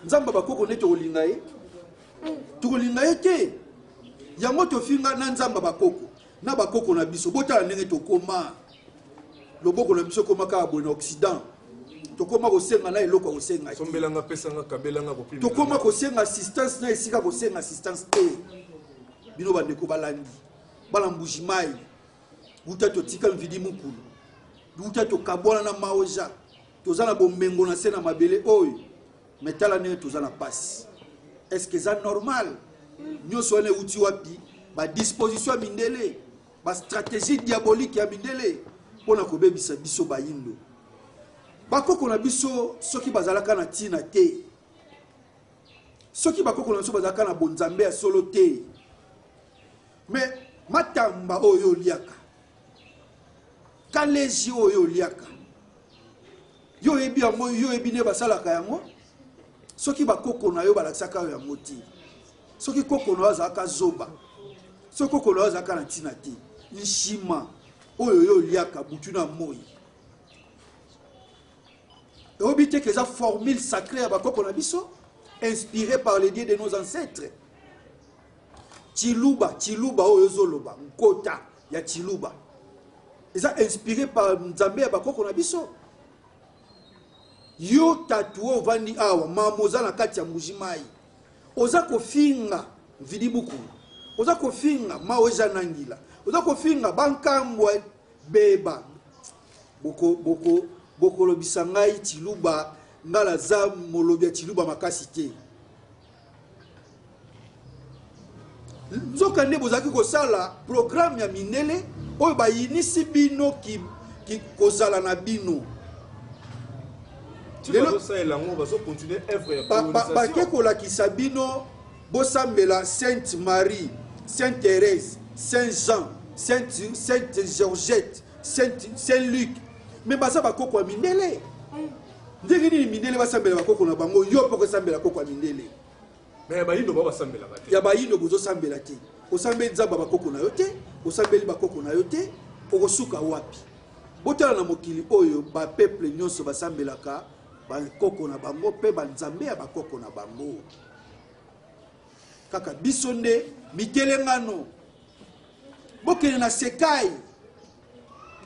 Nzambe ya bakoko nde tokolinga ye. Tokolinga ye te. Yango tofinga na Nzambe bakoko na bakoko na biso. Botala ndenge tokoma, loboko na biso ekoma kaka boye na Occident. Tokoma kosenga na eloko ya kosenga te. Sombelanga, pesanga, kabelanga, kopimela. Tokoma kosenga assistance na esika kosenga assistance te. Bino bandeko balandi bana Mbujimayi, wuta totika Mvidi Mukulu, wuta tokabwana na Maoja, toza na bomengo na se na mabele oyo, mais tala ndenge toza na pasi. Est-ce que eza normal? Nyonso wana euti wapi? Ba disposition ya mindele, ba stratégie diabolique ya mindele mpona kobebisa biso bayindo. Bakoko na biso soki bazalaka na ntina te, soki bakoko na biso bazalaka na bonzambe ya solo te, mais matamba oyo oliaka, kaleji oyo oliaka, yo oyebi yango, yo oyebi nde basalaka yango. Soki bakoko na yo balakisaka yo yango te, soki koko na yo azalaka zoba, soki koko na yo azalaka na ntina te, nshima oyo yo oliaka butu na moi, oyebi te ke eza formule sacrée ya bakoko na biso, inspiré par les dieux de nos ancêtres. Chiluba, chiluba oyo ozoloba, nkota ya chiluba eza inspiré par Nzambe ya bakoko na biso. Yo tatu oyo ovandi awa, mama oza na kati ya Mbuji-Mayi, oza kofinga Mvidi Bukulu, oza kofinga Maweja Nangila, oza kofinga bankambwa beba. Boko, boko, bokolobisa ngai chiluba, ngai naza molobi ya chiluba makasi te. Nzoka nde bozalaki kosala programme ya mindele oyo bayinisi bino ki, ki kozala na bino. Bake kolakisa bino bosambela Sainte Marie, Sainte Thérèse, Saint Jean, Sainte, Sainte Georgette, Sainte, Saint Luc. Mais baza bakoko ya mindele. Ndenge nini mindele basambela bakoko na bango, yo mpe okosambela koko ya mindele? Mais ya bayindo bao basambelaka te. Ya bayindo bozosambela te. Osambeli nzambe ya bakoko na yo te, osambeli bakoko na yo te, okosuka wapi? Botala na mokili oyo ba peuple nyonso basambelaka bakoko na bango mpe banzambe ya bakoko na bango. Kaka biso nde mitelengano. Bokende na Sekai,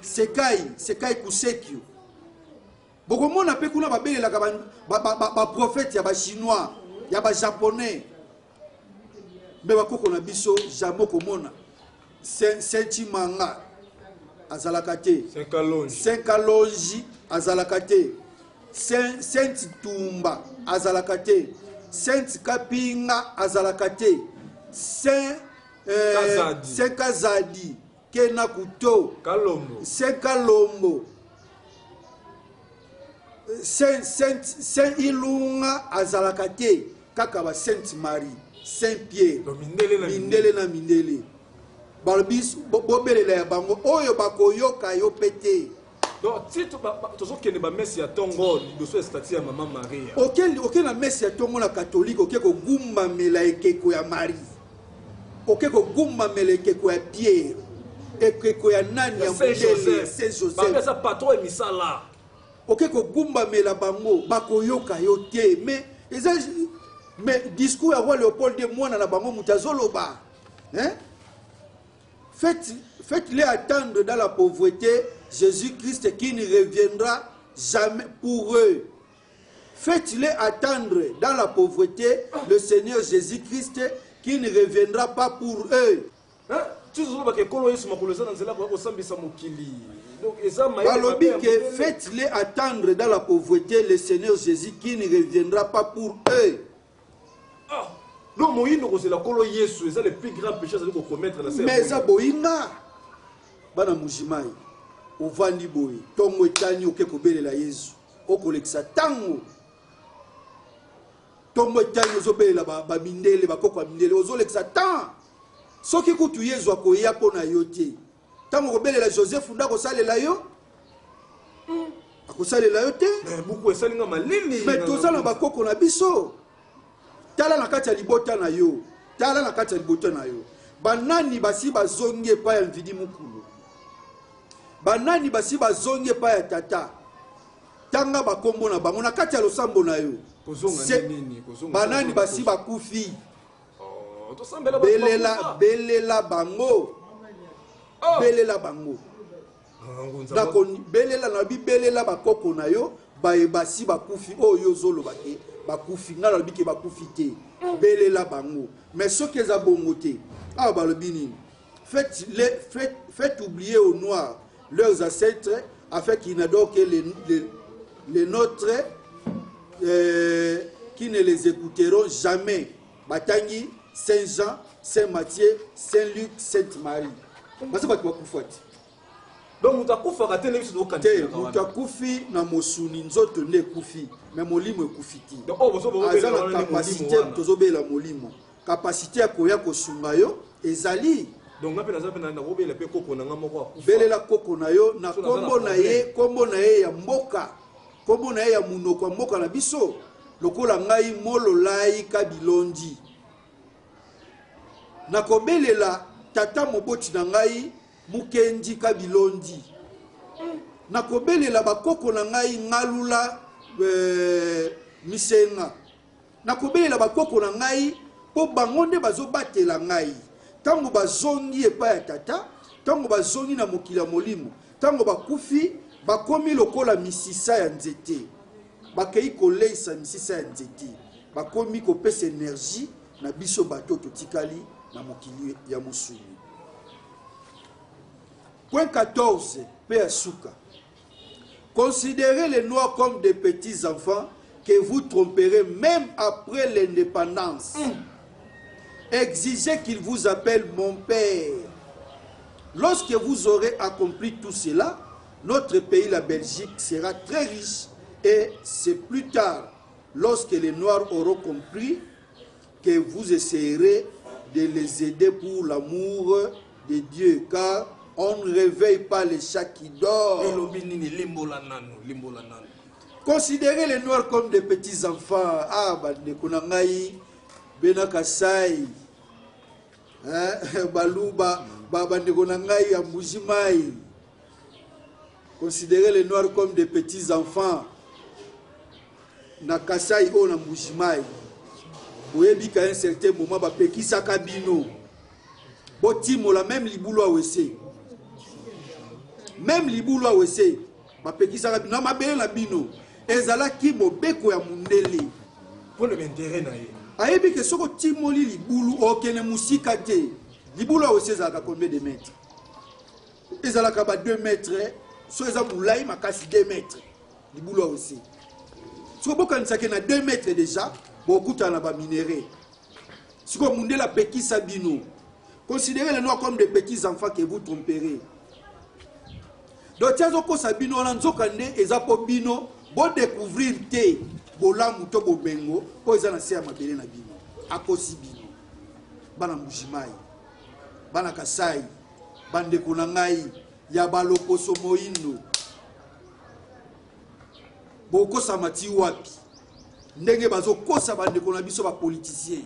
Sekai, Sekai Kusekio. Bokomona pe kuna babelelaka ba, ba, ba, ba, ba prophète ya ba chinois, ya ba japonais. Mbe bakoko na biso jamais okomona Saint Saint Chimanga azalaka te. Saint Kalonji. Saint Kalonji azalaka te. Saint Saint Tumba azalaka te. Saint Kapinga azalaka te. Saint Kazadi. Saint Kazadi Kena Kuto. Kalombo. Saint Kalombo. Saint, Saint, Saint Ilunga azalaka te, kaka ba Sainte Marie, Saint Pierre. Donc, mindele na mindele na mindele. Balobi bobelela ya bango oyo bakoyoka yo pe te. Donc ti tozokende ba messe ya tongo liboso ya statue ya mama Maria. Oke, oke na messe ya tongo na catholique, oke kogumbamela ekeko ya Marie. Oke kogumbamela ekeko ya Pierre, ekeko ya nani ya Saint mondele, Joseph. Saint Joseph. Bango eza patron ya misala. Oke kogumbamela bango, bakoyoka yo te. Mais eza, mais discours ya roi Léopold de mwana na bango moto azoloba. Hein? Faites, faites-les attendre dans la pauvreté Jésus-Christ qui ne reviendra jamais pour eux. Faites-les attendre dans la pauvreté le Seigneur Jésus-Christ qui ne reviendra pas pour eux. Hein? Tu sais, ba kekolo Yesu makolo eza na nzela koya kosambisa mokili. Donc eza mayele Balobi mabe ya que mondele. faites-les attendre dans la pauvreté le Seigneur Jésus qui ne reviendra pas pour eux. Ah! Donc moyindo kozela kolo Yesu eza le plus grand péché azali kokommettre na se ya Mais eza moyindo. boyinga bana Mujimai ovandi boye tongo etani oke kobelela Yesu okolekisa tango tongo etani ozobelela ba mindele bakoko ya mindele ozolekisa temps soki kutu Yesu akoya mpo na yo te ntango okobelela Joseph nde akosalela yo akosalela yo te. Mais buku esali nga malili. Mais toza na bakoko na biso. Tala na kati ya libota na yo, tala na kati ya libota na yo, banani basi bazongi epai ya Mvidi Mukulu, banani basi bazongi epai ya tata. Tanga bakombo na bango na kati ya losambo na yo. Kozonga Se nde nini? Kozonga banani nde basi kozonga. bakufi. Tosambela bato Belela, bakufa. belela bango. Oh. Belela bango. Ah, ngunza Nako belela na bibelela bakoko na yo baye basi bakufi oyo ozoloba ke bakufi, ngai nalobi ke bakufi te. Belela bango. Mais soki eza bongo te, awa balobi nini? Faites, les, faites, faites oublier aux Noirs leurs ancêtres afin qu'ils n'adorent que les nôtres, qui ne les écouteront jamais. Batangi, Saint Jean, Saint Matthieu, Saint Luc, Sainte Marie. Baza bato bakufa te. Donc moto akufaka te ndenge biso Te, tokokanisaka wana. moto akufi na mosuni, nzoto nde ekufi, mais molimo ekufi te. Donc oyo bozo bobela Aza na wana nde molimo capacité, wana. tozobela molimo. Capacité ya koya kosunga yo ezali. Donc nga mpe naza mpe nakobela mpe koko na nga moko akufa. Belela koko na yo na So naza na kombo na ye, problème. kombo na ye ya mboka, kombo na ye ya monoko ya mboka na biso, lokola ngai Mololai Kabilondi. Nakobelela tata moboti na ngai Mukendi Kabilondi. Nakobelela bakoko na ngai Ngalula Misenga. Nakobelela bakoko na ngai mpo bango nde bazobatela ngai. Ntango bazongi epai ya tata, ntango bazongi na mokili ya molimo, ntango bakufi, bakomi lokola misisa ya nzete. Bakei koleisa misisa ya nzete. Bakomi kopesa énergie na biso bato totikali na mokili ya mosuni. Point 14, pe ya suka. Considérez les Noirs comme des petits enfants que vous tromperez même après l'indépendance. Exigez qu'ils vous appellent mon père. Lorsque vous aurez accompli tout cela, notre pays, la Belgique, sera très riche et c'est plus tard, lorsque les Noirs auront compris, que vous essayerez de les aider pour l'amour de Dieu, car on ne réveille pas les chats qui dorment. Elobi nini? Limbola nanu, limbola nanu. Considérez les Noirs comme des petits enfants. Ah, bandeko na ngai, bena Kasai, hein, baluba, ba bandeko na ngai ya Mbuji-Mayi. Considérez les Noirs comme des petits enfants. Na Kasai oyo na Mbuji-Mayi, boyebi ka un certain moment bapekisaka bino botimola même libulu awese, même libulu awese bapekisaka bino na mabele na bino. Ezalaki mobeko ya mundele mpo na intérêt na ye. Ayebi ke soki otimoli libulu, okende mosika te. Libulu awese ezalaka combien de mètres? Ezalaka ba 2 mètres, so eza molai makasi 2 mètres. Libulu awese, soki bokanisaki na 2 mètres déjà, bokutana na baminerais. Sikoyo mundele apekisa bino. Considérez les Noirs comme des petits enfants que vous tromperez. Donc ti azokosa bino wana, nzoka nde eza mpo bino bodécouvrir te bolamu to bomengo oyo eza na se ya mabele na bino. Akosi bino, bana Mbujimayi, bana Kasai, bandeko na ngai ya baloposo moindo. Bokosama ti wapi ndenge bazokosa bandeko na biso bapoliticien?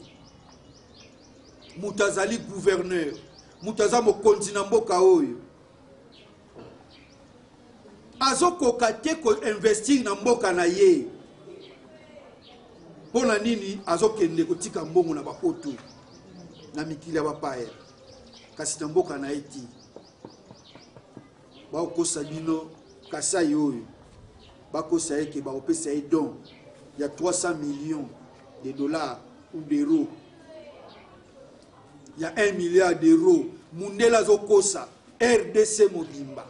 Moto azali gouverneur, moto aza mokonzi na mboka oyo, azokoka te koinvestir na mboka na ye. Mpo na nini azokende kotika mbongo na bapoto, na mikili ya bapaya, kasi na mboka na ye ti? Bakokosa bino. Kasai oyo bakosa ye ke bakopesa ye don ya 300 millions de dollars ou d'euros, ya 1 milliard d'euros. Mundele azokosa RDC mobimba.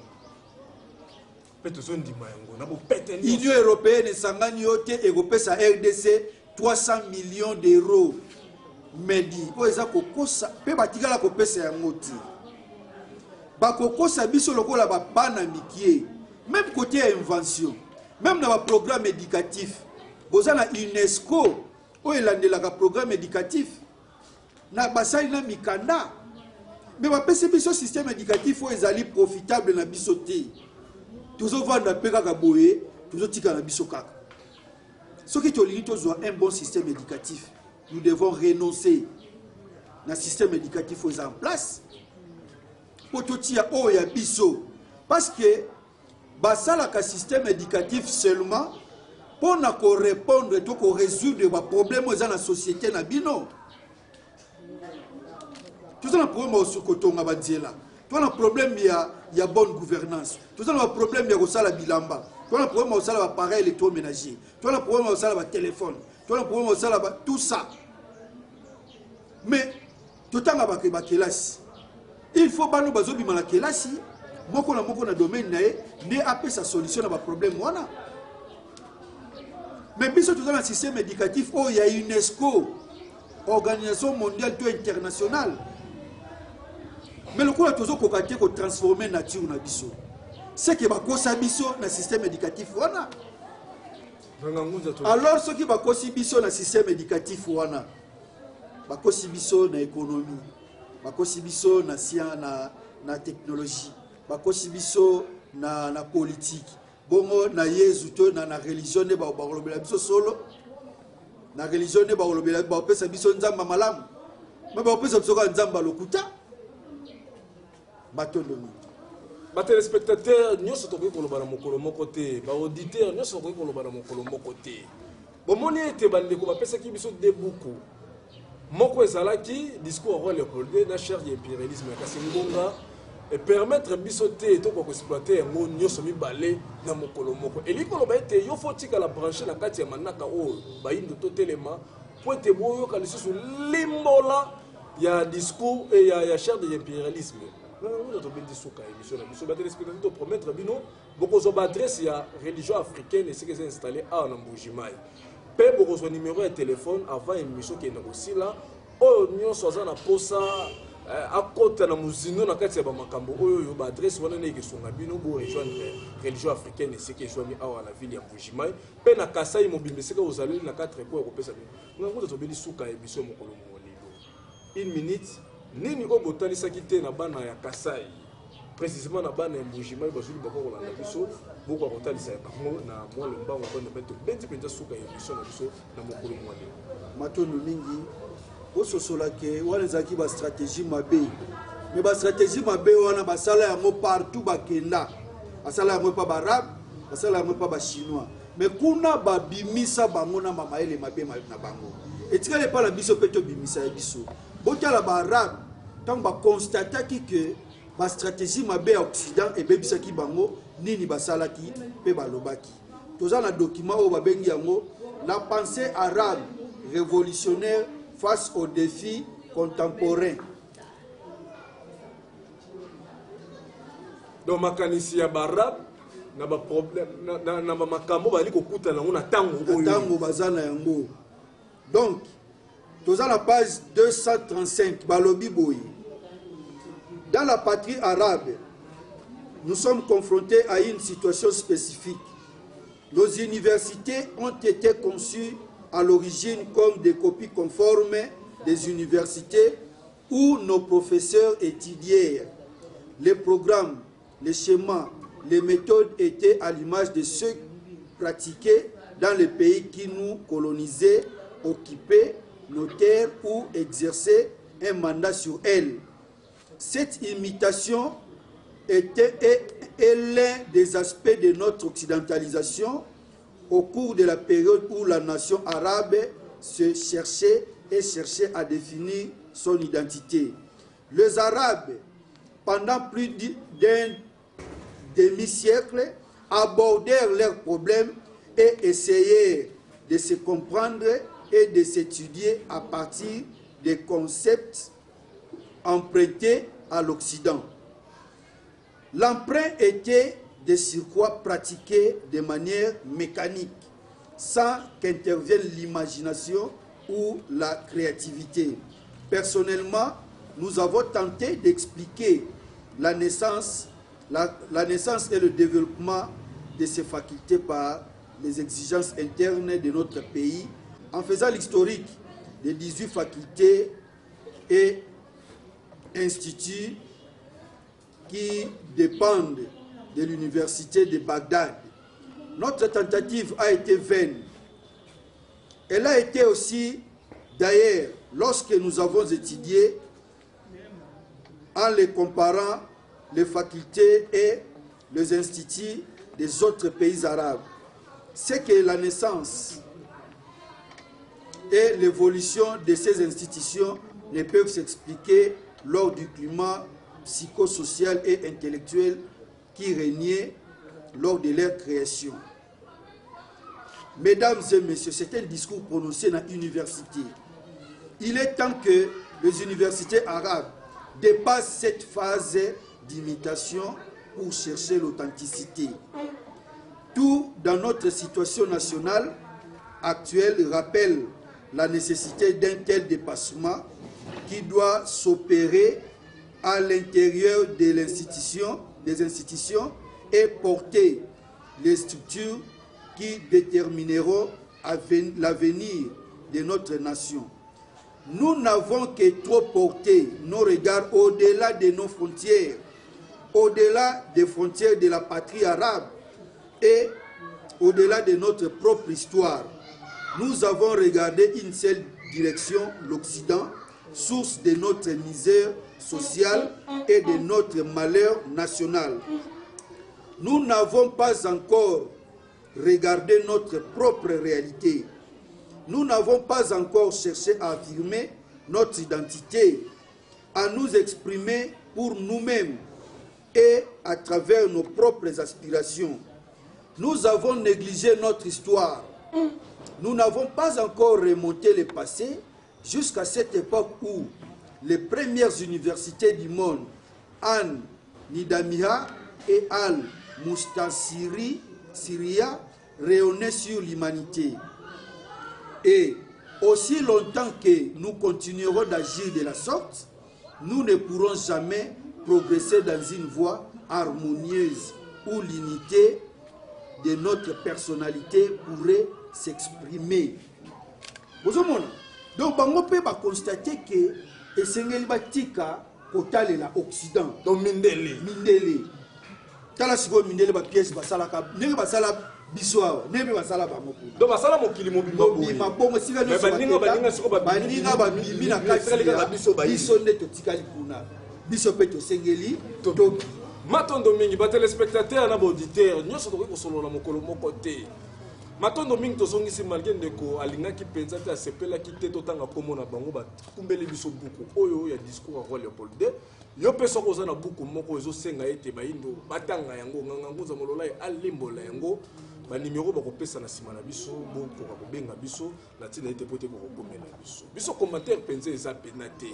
Mpe tozondima yango na bopete nyonso. Union européenne esangani yo te ekopesa RDC 300 millions d'euros. Medi oyo eza kokosa, mpe batikala kopesa yango te. Bakokosa biso lokola babana mikie. Même côté ya invention, même na baprogramme éducatif, boza na UNESCO oyo elandelaka programme éducatif na basali na mikanda, me bapesi biso système éducatif oyo ezali profitable na biso te. Tozovanda mpe kaka boye, tozotika na biso kaka. Soki tolingi tozwa un bon système éducatif, nous devons renoncer na système éducatif oyo eza en place mpo totia oyo ya biso, parce que basalaka système éducatif seulement mpo na korépondre to korésoudre baproblème oyo eza na société na bino. Toza na problème ya kotonga banzela, toza na problème ya, ya bonne gouvernance, toza na baproblème ya kosala bilamba, toza na problème ya kosala baappareil électroménager, toza na problème ya kosala batelefone, toza na problème ya kosala ba, tout ça. Mais totanga bakelasi, il faut bano bazobima na kelasi moko na moko na domaine na ye nde apesa solution na baproblème wana. Mais biso toza na système éducatif oyo ya UNESCO, organisation mondiale to internationale, mais lokola tozokoka te kotransforme nature na biso, seke bakosa biso na système éducatif wana. Alors soki bakosi biso na système éducatif wana, bakosi biso na économie, bakosi biso na science, na technologie, bakosi biso na politique, bongo na Yezu to na religion nde bakolobela biso solo? Na religion nde bakolobela, bakopesa biso Nzambe malamu? Me bakopesa biso kaka Nzambe lokuta. Matondo mingi. Batelespectateur nyonso, tokoki koloba na mokolo moko te. Baauditeur nyonso, tokoki koloba na mokolo moko te. Bomoni ete bandeko bapesaki biso de buku moko, ezalaki discours ya roi Léopold II na chaire ya impérialisme, kasi ngonga epermettre biso te tokoka koexploite yango nyonso mibale na mokolo moko. Elingi koloba ete yo faut tikala branché na kati ya manaka oyo Bayindo Totelema, po ete boyoka lisusu limbola ya discours ya chaire de l'impérialisme. Ngango tobendi suka émission na biso. Batelespectateur, topromettre bino bokozwa baadresse ya religion africaine esika eza installé awa na Mbujimai, mpe bokozwa numero ya telefone avant émission kende kosila. Oyo nyonso aza na posa akota na mozindo na kati ya bamakambo oyo, oyo baadresse wana nde ekesunga bino borejoindre religion africaine esika ezwami awa na ville ya Mbujimai mpe na Kasai mobimba, esika ozaleli na 4 coins ya kopesa bino. Ngango tobeli suka ya émission mokolo molelo. Une minute, nini oyo botalisaki te na bana ya Kasai, précisément na bana ya Mbujimai bazwili bako kolanda biso, bokoka kotalisa ya bango na mwa lombango mpona mpe tobendi mpenza suka ya émission na biso na mokolo mwa lelo? Matondo mingi. Bososola ke wana ezalaki bastratégie mabe, me bastratégie mabe wana basala yango partout bakenda. Basala yango epa baarabe, basala yango epa bachinois, me kuna babimisa bango na mamayele mabe na bango. Etikali epa na biso mpe tobimisa ya biso. Botala baarabe, ntango baconstataki ke bastratégie mabe ya Occident ebebisaki bango, nini basalaki mpe balobaki? Toza na document oyo babengi yango La pensée arabe révolutionnaire face aux défis contemporains. Donc makanisi ya baarabe na baproblème na bamakambo bazali kokutana yango na ntango na oyo ntango baza na yango. Donc toza na page 235. Balobi boye: "Dans la patrie arabe, nous sommes confrontés à une situation spécifique. Nos universités ont été conçues à l'origine comme des copies conformes des universités où nos professeurs étudièrent. Les programmes, les schémas, les méthodes étaient à l'image de ceux pratiqués dans les pays qui nous colonisaient, occupaient nos terres ou exerçaient un mandat sur elles. Cette imitation est l'un des aspects de notre occidentalisation au cours de la période où la nation arabe se cherchait et cherchait à définir son identité. Les Arabes, pendant plus d'un demi-siècle, abordèrent leurs problèmes et essayèrent de se comprendre et de s'étudier à partir des concepts empruntés à l'Occident. L'emprunt était de surcroît pratiqué de manière mécanique, sans qu'intervienne l'imagination ou la créativité. Personnellement, nous avons tenté d'expliquer la naissance et le développement de ces facultés par les exigences internes de notre pays en faisant l'historique des 18 facultés et instituts qui dépendent de l'université de Bagdad. Notre tentative a été vaine. Elle a été aussi, d'ailleurs, lorsque nous avons étudié, en les comparant, les facultés et les instituts des autres pays arabes. C'est que la naissance et l'évolution de ces institutions ne peuvent s'expliquer lors du climat psychosocial et intellectuel qui régnait lors de leur création. Mesdames et messieurs, c'est un discours prononcé dans l'université. Il est temps que les universités arabes dépassent cette phase d'imitation pour chercher l'authenticité. Tout dans notre situation nationale actuelle rappelle la nécessité d'un tel dépassement qui doit s'opérer à l'intérieur de l'institution, des institutions et porter les structures qui détermineront l'avenir de notre nation. Nous n'avons que trop porté nos regards au-delà de nos frontières, au-delà des frontières de la patrie arabe et au-delà de notre propre histoire. Nous avons regardé une seule direction, l'Occident, source de notre misère sociale et de notre malheur national. Nous n'avons pas encore regardé notre propre réalité. Nous n'avons pas encore cherché à affirmer notre identité, à nous exprimer pour nous-mêmes et à travers nos propres aspirations. Nous avons négligé notre histoire. Nous n'avons pas encore remonté le passé jusqu'à cette époque où les premières universités du monde, Anne Nidamiha et Al-Mustansiri, Syria, rayonnaient sur l'humanité. Et aussi longtemps que nous continuerons d'agir de la sorte, nous ne pourrons jamais progresser dans une voie harmonieuse où l'unité de notre personnalité pourrait s'exprimer. Bozomona. Donc bango pe ba constater que esengeli batika kotalela Occident. Donc mindele. Mindele. Tala sikoyo mindele ba pièces basalaka ndenge basala biso awa ndenge mpe basala bango kuna. Donc basala mokili mobimba boye. Mobimba bongo esika Mais nyonso baninga bakenda, baninga sikoyo babimi, baninga babimi na kati etikali kaka ya biso bayini. biso nde totikali kuna. Biso mpe tosengeli tobi. Matondo mingi ba telespectateurs na ba auditeurs nyonso tokoki kosolola mokolo moko te. Matondo mingi tozongisi malgré ndeko alingaki mpenza te asepelaki te totanga nkombo na bango bakumbeli biso buku oyo ya discours ya roi Léopold II. Yo mpe soki oza na buku moko ezosenga ete bayindo batanga yango, Nganga Ngunza Mololayi alimbola yango, ba numero bakopesa na nsima na biso, bokoka kobenga biso na ntina ete po te kokokomela biso. Biso commentaire mpenza eza pena te.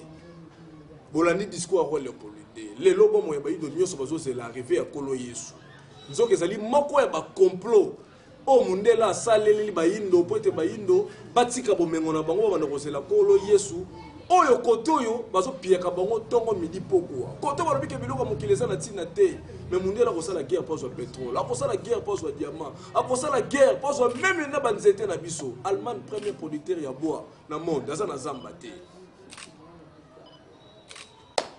Bolandi discours ya roi Léopold II. Lelo bomoi ya bayindo nyonso bazozela arrivée ya Nkolo Yesu. Nzoka ezali moko ya ba complot oyo mundele asaleli bayindo po ete bayindo batika bomengo na bango babanda kozela Nkolo Yesu oyo kote oyo bazopiyaka bango ntongo midi pokwa. Kote balobi ke biloko ya mokili eza na ntina te, mais mundele akosala guerre po azwa pétrole, akosala guerre po azwa diamant, akosala guerre po azwa meme na banzete na biso. Allemagne premier producteur ya bois na monde, aza na zamba te.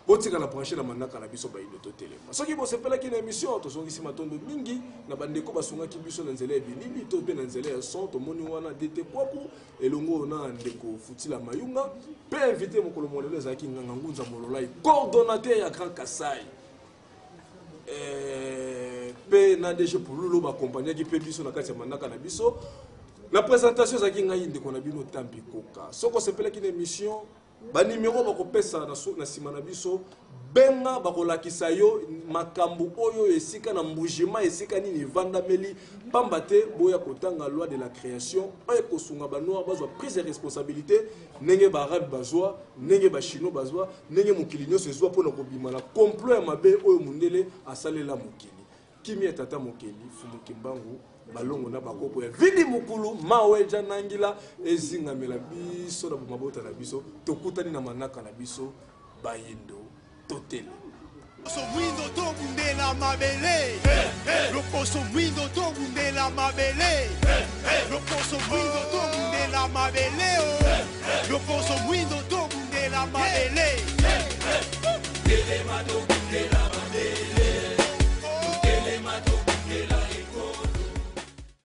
Botika na branche na manaka na biso bayindo totelema. Soki bosepelaki na émission, tozongisi matondo mingi na bandeko basungaki biso na nzela ya bilili to mpe na nzela ya son. Tomoni wana DT Kwaku elongo na ndeko Futila Mayunga mpe invité mokolo molelo ezalaki Nganga Ngunza Mololayi, coordonnateur ya Grand Kasai. Mpe na DG Pululu bakompagnaki mpe biso na kati ya manaka na biso. Na présentation ezalaki ngai ndeko na bino Tampi Koka. Soki osepelaki na émission, ba numéro bakopesa na nsima na biso, benga bakolakisa yo makambo oyo esika na mbujima esika nini evandameli, pamba te boya kotanga loi de la création oyo ekosunga ba noir bazwa prise de responsabilité ndenge ba arabe bazwa, ndenge ba chinois bazwa, ndenge mokili nyonso ezwa mpona kobima na complot ya mabe oyo mundele asalela mokili. Kimia ya tata mokeli Fumu Kimbangu balongo na bakopo ya vidi mukulu maweja nangila ezingamela biso na mabota na biso. Tokutani na manaka na biso bayindo totele. Loposo mwindo tobundela mabele. Loposo mwindo tobundela mabele. Loposo mwindo tobundela mabele. Loposo mwindo tobundela mabele.